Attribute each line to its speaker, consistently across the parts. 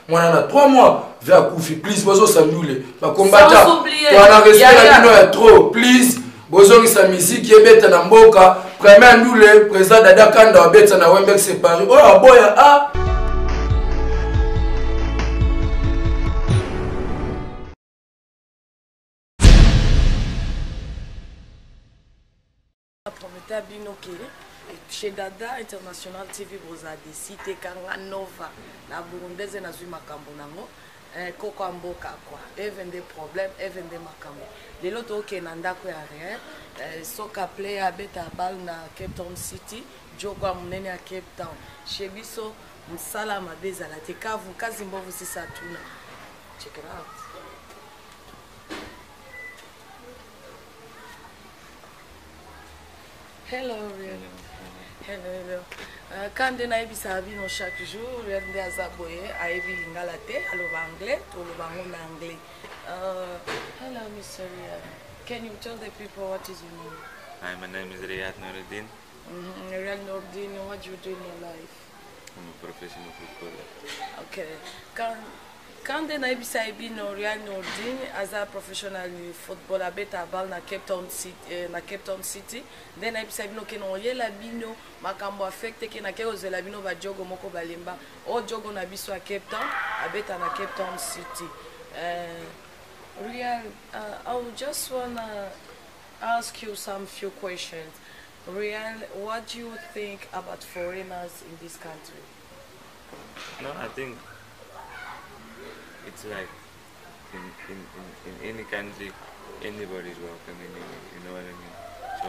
Speaker 1: Mwana na 3 mois ve akufi. Please bozosa ndule bakombata toana respect na bino ya trop. Please bozongisa miziki ebeta na mboka. Premier ndule président Dada Kanda abeta na Wembex Paris oyo aboya a
Speaker 2: Prometa bino ke chez Dada International TV boza desi te kanga Nova la burundaise nazwi makambo nango eh, koko ya mboka quoi, even des problèmes, even des makambo. Lelo tokende na ndako ya réel eh, soka player abeta balle na Cape Town City, jogo ya monene ya Cape Town. Chez biso mosala mabe ezala te, kavu kazi mbovu sisa tuna. Check it out. Hello, Real. Hello, hello. Quand nayebisaka bino chaque jour, Real nde aza boye, ayebi lingala te, aloba anglais, toloba ngo na anglais. Hello, Mr. Real. Can you tell the people what is your name?
Speaker 3: Hi, my name is Riyad Noordien.
Speaker 2: Riyad Noordien, what do you do in your life?
Speaker 3: I'm a professional footballer.
Speaker 2: Okay. Quand nayebisa bino Riyad Noordien aza professional footballer, abeta balle na Cape Town City, na Cape Town City. Nde nayebisa bino ke noyela bino makambo affecte ke nake kozela bino ba jogo moko balemba. O jogo na biso ya Cape Town, abeta na Cape Town City. Riyad, I would just wanna ask you some few questions. Riyad, what do you think about foreigners in this country?
Speaker 3: No, I think it's like in any country, anybody's welcome anyway, you know what I mean? So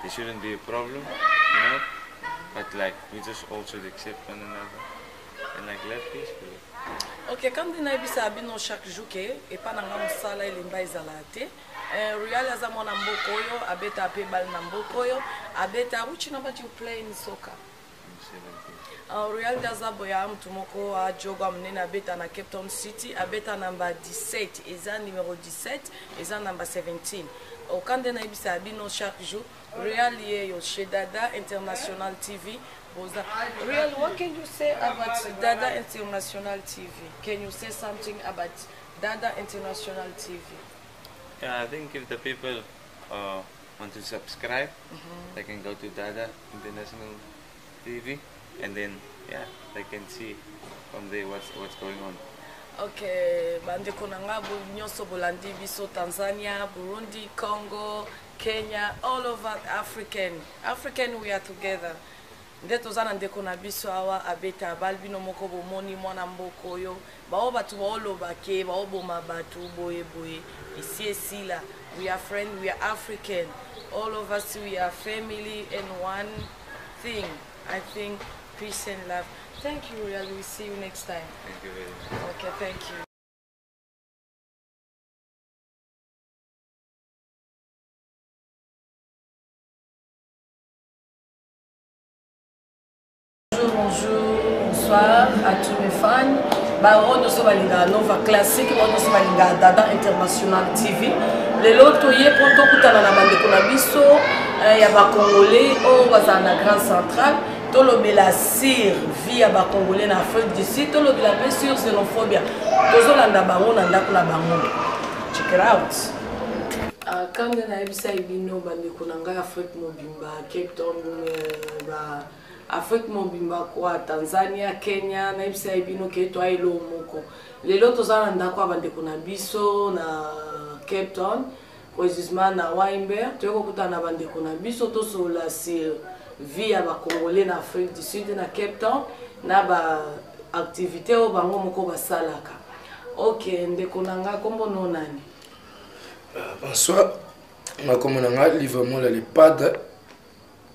Speaker 3: there shouldn't be a problem, you know? But we just all should accept one another and live peacefully.
Speaker 2: Okay, quand nayebisa bino chaque jour ke epa na nga mosala elemba ezala te. Riyad aza mwana mboka oyo, abeta pe balle na mboka oyo, abeta. Which number do you play in soccer? Riyad aza boya mutu moko a joga monene, abeta na Cape Town City, abeta number 17, eza numéro 17, eza number 17. Okande nayebisa bino chaque jour, Riyad yeyo chez Dada International TV. Boza. Riyad, what can you say about Dada International TV? Can you say something about Dada International TV?
Speaker 3: Yeah, I think if the people want to subscribe, they can go to Dada International TV, and then they can see from there what's going on.
Speaker 2: Okay, bandeko na nga bo nyonso bolandi biso Tanzania, Burundi, Congo, Kenya, all over African. African we are together. Nde toza na ndeko na biso awa abeta balle bino moko bomoni mwana mboka oyo. Bao batu baoloba ke, baoboma batu boye boye. Ici esila. We are friends, we are African. All of us we are family and one thing. I think peace and love. Thank you, Riyad. We'll see you next time.
Speaker 3: Thank you very much.
Speaker 2: Okay, thank you. Bonjour, bonjour, bonsoir à tous mes fans. Ba oyo nyonso balingaka Nova Classique, ba oyo nyonso balingaka Dada International TV. Lelo toye po tokutana na bandeko na biso ya ba Congolais oyo bazala na Grand Central. Tolobela sur vie ya ba Congolais na Afrique du Sud, tolobela pe sur xénophobia. Tozolanda bango na ndako na bango. Check it out. Kanda nayebisa bino bandeko na ngai Afrique mobimba, Cape Town, ba Afrique mobimba kwa Tanzania, Kenya, nayebisa bino ke toa eloko moko. Lelo toza na ndako ya bandeko na biso na Cape Town, précisément na Wynberg. Toyei kokutana na bandeko na biso tosolola sur vie ya ba Congolais na Afrique du Sud na Cape Town na ba activité oyo bango moko basalaka. Ok, ndeko na nga kombo no nani?
Speaker 1: Bonsoir. Nga kombo na nga Livre Mola le Padre,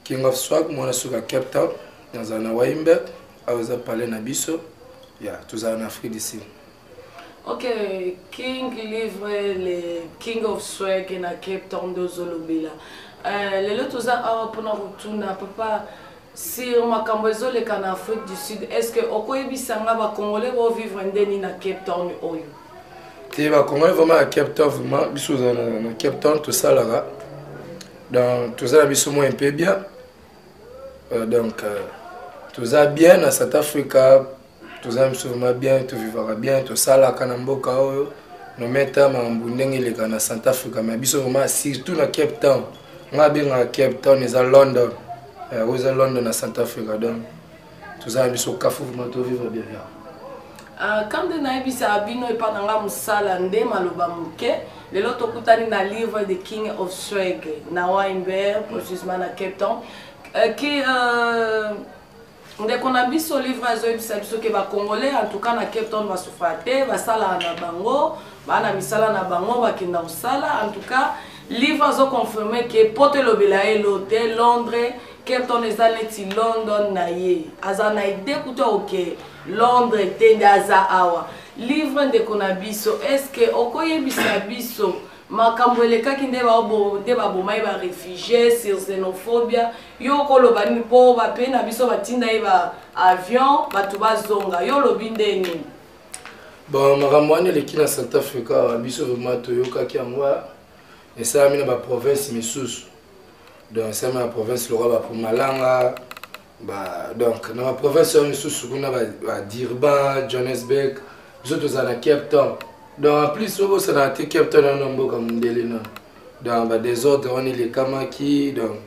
Speaker 1: King of Swag, mwana suka Cape Town, nazala na Wynberg, awa eza palais na biso. Ya, tozala na Afrique du Sud.
Speaker 2: Ok, King Livre, le King of Swag na Cape Town dozolobela. Lelo toza awa mpona kotuna papa sur makambo ezoleka na Afrique du Sud. Est-ce que okoyebisa nga ba Congolais bo vivre ndeni na Cape Town oyo?
Speaker 1: Te ba Congolais vraiment ya Cape Town vraiment biso toza na Cape Town tosalaka. Donc toza na biso moi un peu bien. Donc toza bien na South Africa. Toza biso vraiment bien, tovivaka bien, tosalaka na mboka oyo. Nometa makambo ndenge eleka na South Africa, mais biso vraiment surtout na Cape Town. Nga abengaka Cape Town eza London. Eh, oyo eza London na South Africa donc toza na biso kafu vraiment tovivre bien.
Speaker 2: Ah, quand nde nayebisaka bino epa na nga mosala nde maloba moke. Lelo tokutani na livre The King of Swag na Wynberg, précisément na Cape Town. Ki ndeko na biso livre azoyebisa biso ke bacongolais en tout cas na Cape Town basufra te, basalaka na bango, baa na misala na bango, bakenda kosala. En tout cas livre azoconfirme ke poto elobela ye lo te, Londres, Cape Town eza neti London na ye, aza na ide kuta oke Londres te, nde aza awa. Livre ndeko na biso, est ce que okoyebisa biso makambo elekaki nde nde babomai baréfugie sur xénophobia? Yo okoloba nini mpo bapays na biso batinda ye ba avion bato bazonga? Yo olobi nde nini?
Speaker 1: Bon, makambo wana eleki na South Africa, biso vraiment toyokaki yango. Esalami na baprovince misusu, donc esalami na baprovince lokola bapumalanga ba, donc na baprovince oyo misusu kuna baDurban, Johannesburg. Biso tozala na Cape Town, donc en plus obosanaka te Cape Town wana mboka mondele na donc badésordre wana elekamaki. Donc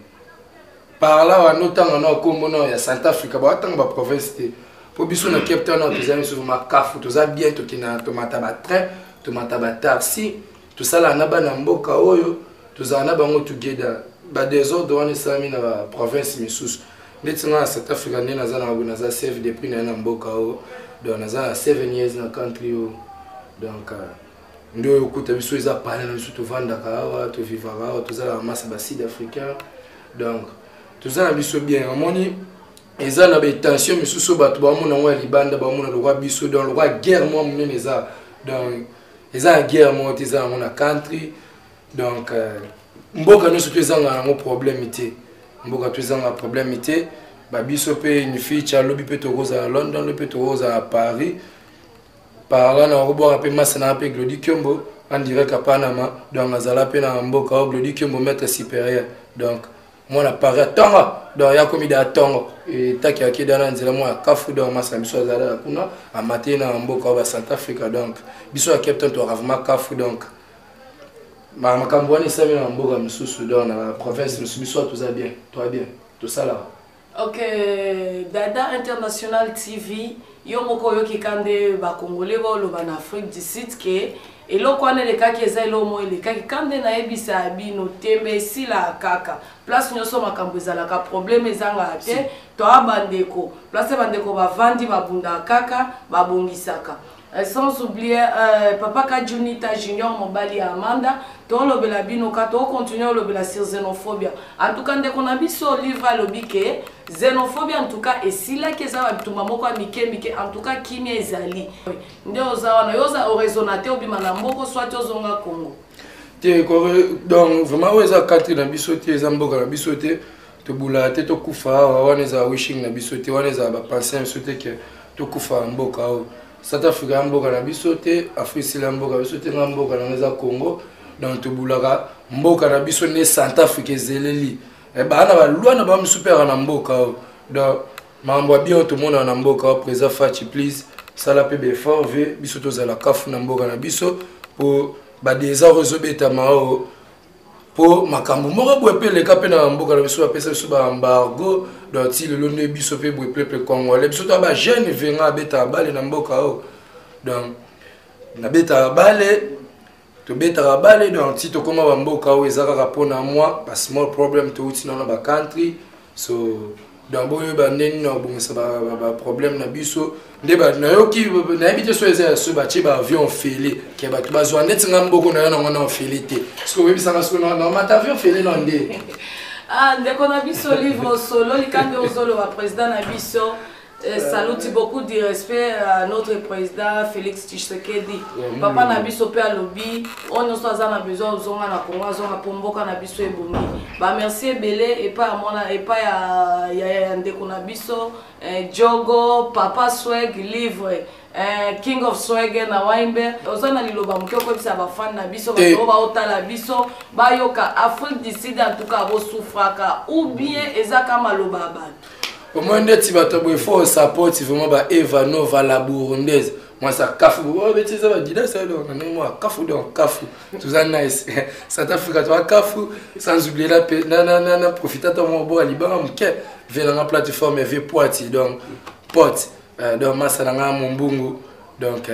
Speaker 1: par là wana otanga na nkombo na ya South Africa, baatanga baprovince te, mpo biso na Cape Town awa toza biso makafu, toza bien, tokenda, tomata batrain, tomata bataxi, tosalaka na bana mboka oyo, tozala na bango together. Badésordre wana esalami na baprovince misusu. Ndeti nga na South Africa nde naza na naza safe depuis na ye na mboka oyo, donc naza na 7 years na country oyo. Donc nde oyo okuta biso eza pale na biso, tovandaka awa, tovivaka awa, tozalaka masa basud africain, donc toza na biso bien. Omoni eza na batension misusu oyo bato bamona yango ya libanda, bamona lokwa biso, donc lokwa guerre mwa monene eza. Donc eza na guerre moko te, eza yango na country. Donc mboka nyonso to ezanga yango problème te, mboka to ezanga problème te. Babiso mpe in future, lobi mpe tokozala London, lobi mpe tokozala Paris. Par là nakobwaka mpe masa na mpe Glodi Kiombo en direct à Panama, donc azala mpe na mboka oyo. Glodi Kiombo, maître supérieur, donc mwana Paris atongo, donc ya komi da atongo etaki akeda na nzela mwana kafu. Donc masa na biso azala kuna, amate na mboka oyo ba South Africa. Donc biso ya Cape Town toyaka vraiment kafu. Donc makambo wana esali na mboka mosusu, donc na baprovince mosusu. Biso toza bien, toa bien, tosalaka.
Speaker 2: Ok, Dada International TV, yo moko oyoki ka nde bakongole baoloba na Afrique du Sud ke eloko wana elekaki eza eloko moko elekaki. Ka nde nayebisa ya bino, tembe esilaka kaka. Place nyonso makambo ezalaka, problème ezangaka te. Toa bandeko, place bandeko bavandi, babundaka kaka, babongisaka. Sans oublier papa Kajunita Junior, mobali ya Amanda. Tolobela bino ka tokontinue olobela sur xénophobia. En tout cas ndeko na biso livre alobi ke xénophobia en tout cas esilaki, eza babitumba moko ya mike mike. En tout cas kimia ezali. Nde oza wana, yo oza oraisonna te obima na mboko soit ozonga Congo?
Speaker 1: Te, donc vraiment oyo eza country na biso te, eza mboka na biso te. Tobulaka te tokufa awa, wana ezala wishing na biso te, wana ezala bapense na biso te ke tokufa na mboka oyo. South Africa ya mboka na biso te, Afrique sila ya mboka na biso te. Nga mboka nango eza Congo, donc tobulaka mboka na biso nde South Africa ezeleli. Baa na balwa na bango misu mpe yaka na mboka oyo. Donc makambo ya bien oyo tomonaka na mboka oyo, président Fatshi, please sala mpe baeffort ve biso tozala kafu na mboka na biso, mpo badésordre ezobetama oyo, mpo makambo moko boye mpe eleka mpe na mboka na biso, bapesa biso baembargo. Donc ti lelo nde biso mpe boye peuple congolais, biso toya bajeune venga abetaka bale na mboka oyo. Donc nabetaka bale, tobetaka bale, donc ti tokóma bamboka oyo eza kaka mpona mwa basmall problème touti nano bacountry. So donc boyeba ndenge nini na kobongisa baproblème na biso. Nde nayoki, nayebi te so eza ya so batie baavion ofele ke bato bazwa. Ndeti nga mboko na yo nango na ofele te, soki oyebisanga soki namata avion ofele na nde.
Speaker 2: Ah, ndeko na biso livre osololi kandi ozoloba président na biso. Saluti beaucoup du respect à notre président Félix Tshisekedi. Papa na biso pe alobi, oyo nyonso aza na besoin ozonga na Congo, azonga mpo mboka na biso ebongi. Ba merci ebele epai ya mwana, epai ya ndeko na biso Jogo, Papa Swag Livre, King of Swag na Wynberg. Oza na liloba moke okoyebisa bafan na biso, bato oyo baotala biso, bayoka Afrique du Sud en tout cas bosufraka ou bien eza ka maloba ya bato?
Speaker 1: Omoni ndeti bato boye fo support vraiment ba Eva Nova la Burundaise. Moi ça kafu oh beti ça va dida ça donc na moi kafu donc kafu. Tout ça nice. South Africa toi kafu sans oublier la na na na na profiter ta moi bo libanga muke vient na plateforme vie poiti donc pote donc masa na nga mombungu donc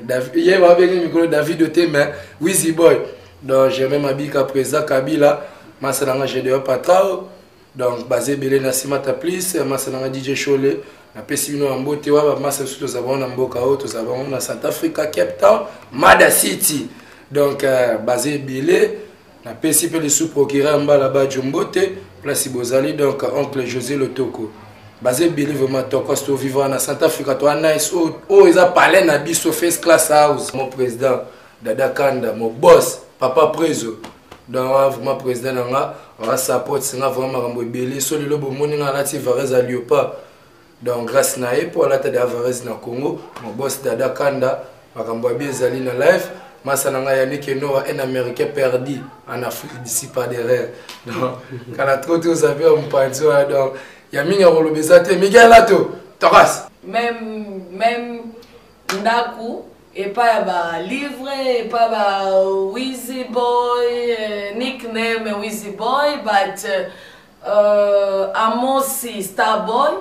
Speaker 1: David ye ba bengi mikolo David te mais Wizzy Boy donc Germain Mabika président Kabila masa na nga Gédéon Patrao donc baza ebele na nsima ta plus masa na nga DJ Shole napesi bino ya mbote wa bamasa biso toza bango na mboka oyo toza bango na South Africa Cape Town Mada City donc baza ebele napesi mpe lisusu procureur Mbala Badjo mbote place bozali donc oncle José Lotoko baza ebele vraiment tokos tovivre na South Africa toa nice oyo eza palais na biso first class house mon président Dada Kanda mon boss papa Prezo donc vraiment président na nga awa support nga vraiment makambo ebele so lelo bomoni nga alati varese ya léopard donc grâce na ye mpo alata de varese na Congo mon boss Dada Kanda makambo ya bi ezali na live masa na ngai Yannick Noah un américain perdu en Afrique d'ici pas d'erreur donc kala trop te ozape ya mopanzi wana donc ya mingi ya koloba eza te Miguel Lato tokas
Speaker 2: même ndaku epai ya balivre epai ba Wizzy Boy, nickname Wizzy Boy, but Amosi Starboy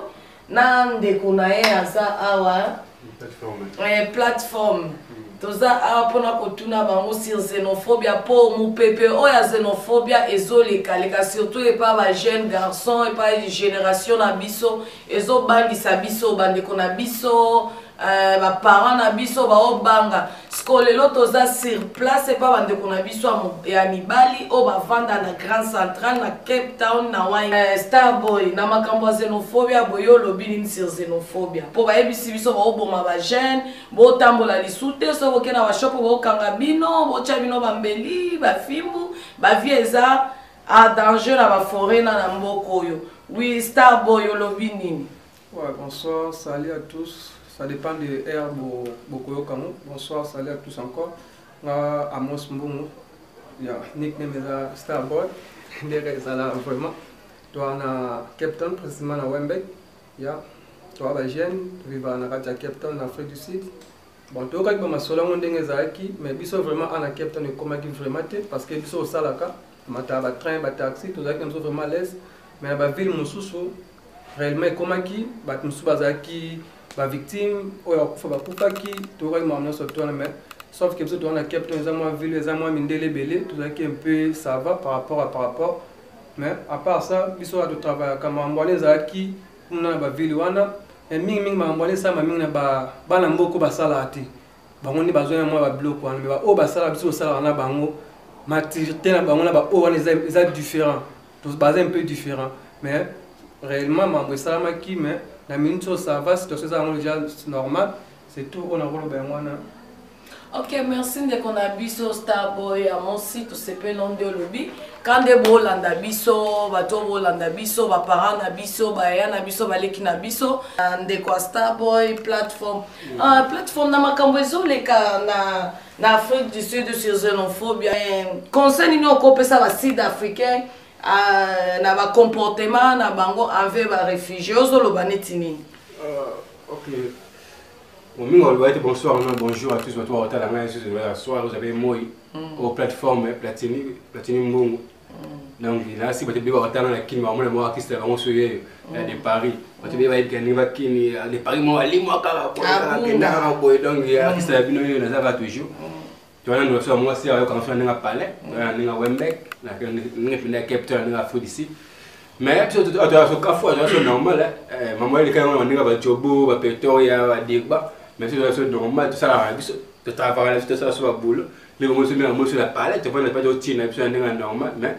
Speaker 2: na ndeko na ye aza awa plateforme toza awa mpona kotuna bango sur xénophobia mpo mopepe oyo ya xénophobia ezolekaleka surtout epa bajeune garçon, epa génération na biso, ezobangisa biso bandeko na biso, baparent na biso baobanga. Siko lelo toza sur place epa bandeko na biso ya mibali oyo bavanda na Grand Central na Cape Town na Wine. Starboy, na makambo ya xénophobia boye, olobi nini sur xénophobia? Mpo bayebisi biso baoboma bajeune, botambola lisu te, so boke na bashopo bokanga bino, botya bino bambeli, bafimbu, bavie eza a danger na baforeigner na mboka oyo. Oui, Starboy, olobi nini?
Speaker 4: Ouais, bonsoir, salut à tous. Ça dépend de heure bokoyoka ngo. Bonsoir, salut à tous encore. Nga Amos Mbungu. Ya nickname eza Starboy. Ndenge ezala vraiment. Toa na Cape Town, précisément na Wembeck. Ya toa ba jeune, tovivaka na kati ya Cape Town na Afrique du Sud. Bon, toyokaki bamasolo yango ndenge ezalaki, mais biso vraiment ana Cape Town ekomaki vraiment te parce que biso osalaka mataka batrain, bataxi, tozalaki na biso vraiment à l'aise, mais na baville mosusu réellement ekomaki, bato mosusu bazalaki bavictime oyo akufa, bakufaki, toyokaki makambo nyonso to wana. Mais sauf que biso toza na Cape Town, eza mwa ville, eza mwa mindele ebele, tozalaki un peu ça va par rapport. Mais à part ça, biso oyo totravaillaka, makambo wana ezalaki kuna na baville wana, mais mingimingi makambo wana esalama mingi na bana mboka basalaka te, bango nde bazwa mwa babiloko wana. Mais baoyo basalaka, biso tosalaka na bango, maturité na bango na baoyo wana eza différent, baza un peu différent. Mais réellement makambo esalamaki, mais na minute oyo ça va, situation eza yango déjà normal. C'est tout oyo nakoloba yango wana.
Speaker 2: Ok, merci ndeko na biso Starboy Amosi, tosepeli nde olobi. Ka nde bolanda biso, bato bolanda biso, baparent na biso, baya na biso, baleki na biso, ndeko ya Starboy Plateforme, Plateforme, na makambo ezoleka na Afrique du Sud sur xénophobia, conseil nini okopesa basud africain na bacomportement na bango envers baréfugie? Ozoloba neti nini?
Speaker 5: Ok. Bon, mingi oloba ete bonsoir, non, bonjour à tous bato bakotala ngai susu ya soir, vous avez moi au plateforme Platini, Platini Mbongo. Donc nasi bato ebele bakotala na Kini, bamona mwa artiste na bango so yeyo de Paris, bato ebele bayebika ndenge bakini de Paris mwa alimwa kaka boye, kaka kenda kaka boye. Donc artiste na bino oyo naza kaka toujours towana ndo biso ya mwasi ayokanga so na ndenge ya palais, towana na ndenge ya Wembeck, na ndenge mpenza ya Cape Town, na ndenge ya Afrique d'ici. Mais biso toya so kafu, toya so normal, mama eleka yango na ndenge bajobo, bapretoria, badegba, mais biso toya so normal, tosalaka na biso, totravaka na biso, tosala so baboulot ndenge moso ndenge moso na palais, tovanda pa totina biso na ndenge ya normal. Mais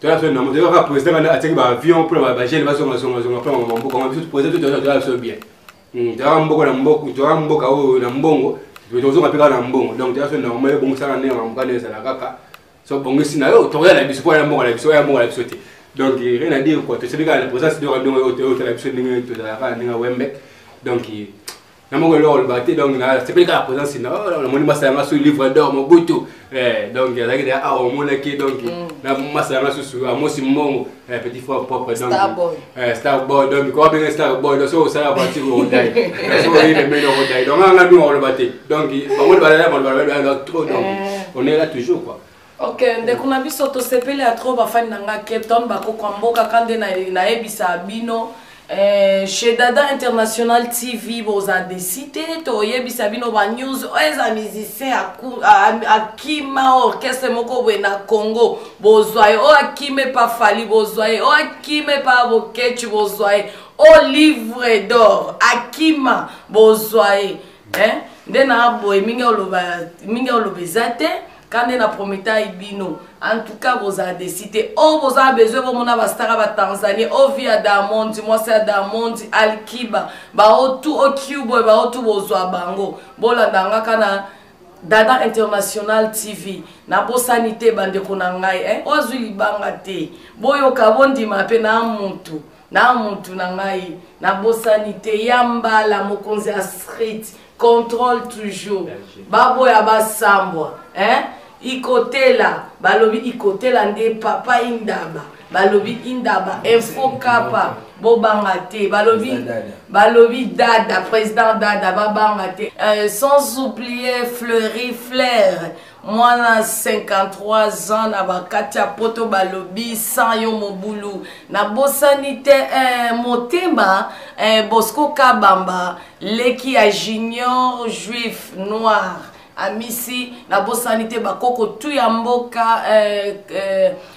Speaker 5: toya so normal, toyaka président wana atiaki baavion mpona bajeune bazongazongazonga mpona mboka ngo. Biso président toya biso bien, toyaka mboka na mboka, toyaka mboka oyo na mbongo, tozonga mpe kaka na mbongo. Donc toya so normal, ebongisaka ndenge makambo ndenge ezala kaka so bongisi na yo, tokoya na biso mpo ya mboka na biso, ya mboka na biso te. Donc rien à dire quoi, tosali kaka na présence ndenge ndenge oyo totala biso ndenge tozalaka ndenge Wembeck. Donc Na moko eloko oloba te, donc nasepeli kaka présence na oh, namoni masa yanga su livre d'or Mobutu, eh, donc azalaki deja awa omonaki, donc na masa yanga susu Amosi Mbongo, eh, petit frère propre, donc
Speaker 2: Star boy.
Speaker 5: Eh, star boy, donc ko abenga star boy, donc so osala voiture odai, so oyile mene odai, donc nga ndu oloba te, donc bango balala balala trop, donc on est là toujours quoi.
Speaker 2: Ok, ndeko na biso, tosepeli ya trop. Bafani na nga Cape Town, bakoko ya mboka, ka nde nayebisa bino, chez Dada International TV boza déçus te. Toyebisa bino banews oyo eza musicien akima orchestre moko boye na Congo, bozwa ye. Oyo akima epa Fally, bozwa ye. Oyo akima epa Bokecu, bozwa ye. O livre d'or akima, bozwa ye. Eh, nde na boye mingi oloba, mingi oloba eza te. Ka nde na prometai bino, en tout cas bozala déçus te. Oyo bozala besoin bomona bastara batanzanie, oyo vi ya Diamond, mwasi ya Diamond, Alkiba, baotu ocuboy, baotu bozwa bango. Bolanda nga kaka na Dada International TV. Nabosani te bandeko na ngai, eh? Oyo azwi libanga te, boyoka, bondima mpe na mutu na mutu na ngai. Nabosani te ya mbala mokonzi ya street contrôle toujours, baboya basambwa, hein? Ikotela, balobi ikotela nde papa Indaba, balobi Indaba info kapa, bobanga te. Balobi, balobi Dada, président Dada, babanga te. Sans oublier Fleury Flair, mwana 53 ans na bakati ya poto, balobi sans yo mobulu. Nabosani te motema Bosco Kabamba, leki ya Junior Juif Noir Amisi. Nabosani te bakoko tu ya mboka,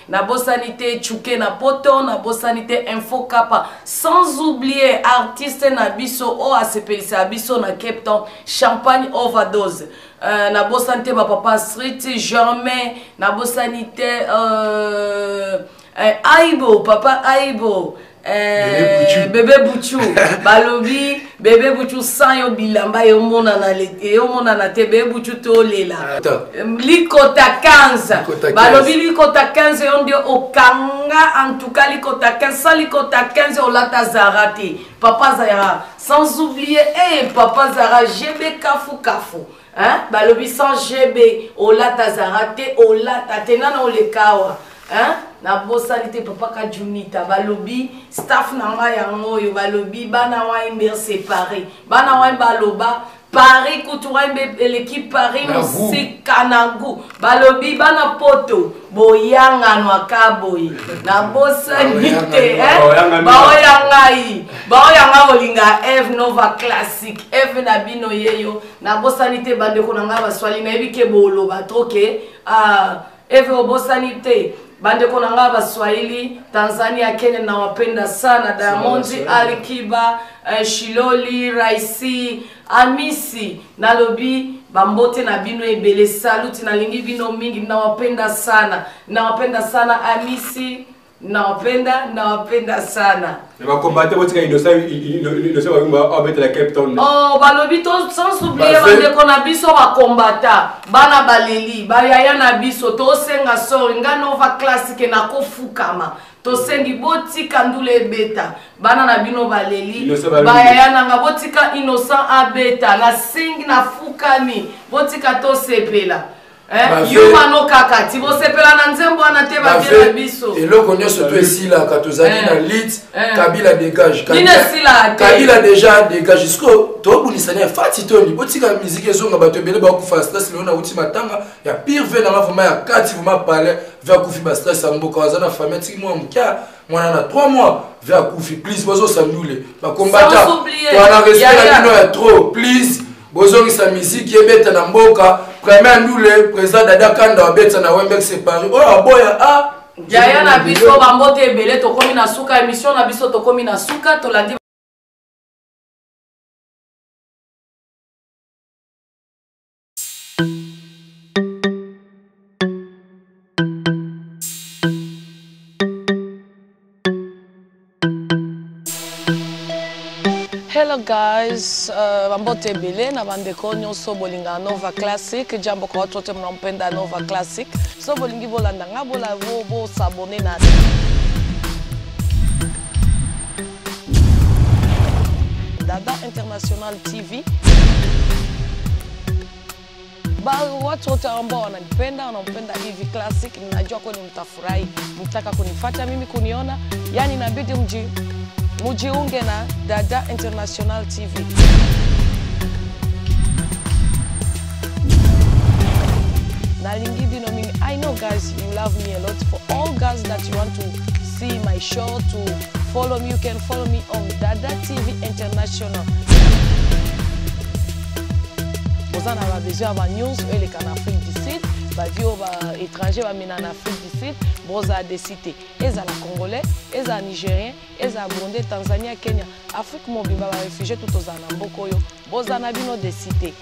Speaker 2: nabosani te Chuke na poto, nabosani te info kapa. Sans oublier artiste na biso oyo asepelisa biso na Cape Town, Champagne Overdose. Nabosani te bapapa street Germain, nabosani te Aibo, papa Aibo, bébé Buchu, balobi bébé Buchu, sans yo bilamba eyomonana te. Bébé Buchu, tolela likota 15, balobi likota 15 yo nde okanga. En tout cas likota 15, sans likota 15 olata Zara te, papa Zara. Sans oublier, hey, papa Zara GB kafu kafu, hein? Balobi sans GB olata Zara te, olata te nana oleka awa, hein? Nabosani te papa Kajunita, balobi staff na ngai yango oyo, balobi bana Waimber séparé, bana Waimber, baloba Paris kutu Waimbe eleki Paris mosika na gu, balobi bana poto boyanganwa ka boye. Nabosani te baoya ngai, baoya ngai bolinga Eve Nova Classique, Eve na bino yeyo. Nabosani te bandeko na ngai baswali, nayebi ke boloba trop ke Eve obosani te bandeko na ngai baswahili, Tanzania, Kenya, nawapenda sana. Diamond, Alikiba, Shiloli, Raisi, Amisi, nalobi bambote na bino ebele. Saluti, nalingi bino mingi, nawapenda sana, nawapenda sana. Amisi, nawapenda, nawapenda sana.
Speaker 5: Bakombate, botika Innocent Bayumba abetela Cape Town.
Speaker 2: Oh, balobi to sans oublier bandeko na biso bakombata, bana baleli, bayaya na biso, tosenga sori. Nga Nova Classique nakofukama, tosengi botika ndula ebeta, bana na bino baleli, bayaya nanga, botika Innocent abeta. Nasengi, nafukami, botika tosepela. Yuma no kaka ti bosepela na nzembo wana te, bavie na biso.
Speaker 1: Eloko nyonso to esilaka, tozali na lit. Kabila dégage.
Speaker 2: Nini esila?
Speaker 1: Kabila déjà dégage. Jusqu'o tobulisani ya fati toni, botika musique ezonga. Bato ebele bakufa stress. Lelo nauti matanga ya pire ve nanga vraiment ya kati, vraiment palais ve akufi, bastress ya mboka. Aza na famille, atiki mwa mokia, mwana na 3 mois, ve akufi. Please bozosandule bakombata, toana respect na bino ya trop. Please bozongisa musique ebeta na mboka. Premier ndule, président Dada Kanda abeta na Wembex Paris, oyo aboya a
Speaker 2: Yaya na biso, bambote ebele. Tokomi na suka émission na biso, tokomi na suka, tolandi. Hello guys, bambote ebele na bandeko nyonso bolingaka Nova Classic. Jambo kwa watu wote mnampenda Nova Classic. So bolingi bolanda nga, bola bosabone na Dada International TV. Ba, watu wote ambao wananipenda, wanampenda Ivy Classic, ninajua kweli mtafurahi, mtaka kunifata mimi kuniona, yani inabidi mujiunge na Dada International TV. Nalingi bino mingi. I know guys, you love me a lot. For all guys that you want to see my show, to follow me, you can follow me on Dada TV International. Boza na ba besoin ya ba news oyo eleka na Afrique du Sud, ba vie oyo ba étranger bamena na Afrique du Sud, bozala desi te. Ezala congolais, ezala nigérien, ezala burundais, Tanzania, Kenya, Afrique mobimba, ba réfugié tout tozala na mboka oyo, bozala na bino desi te.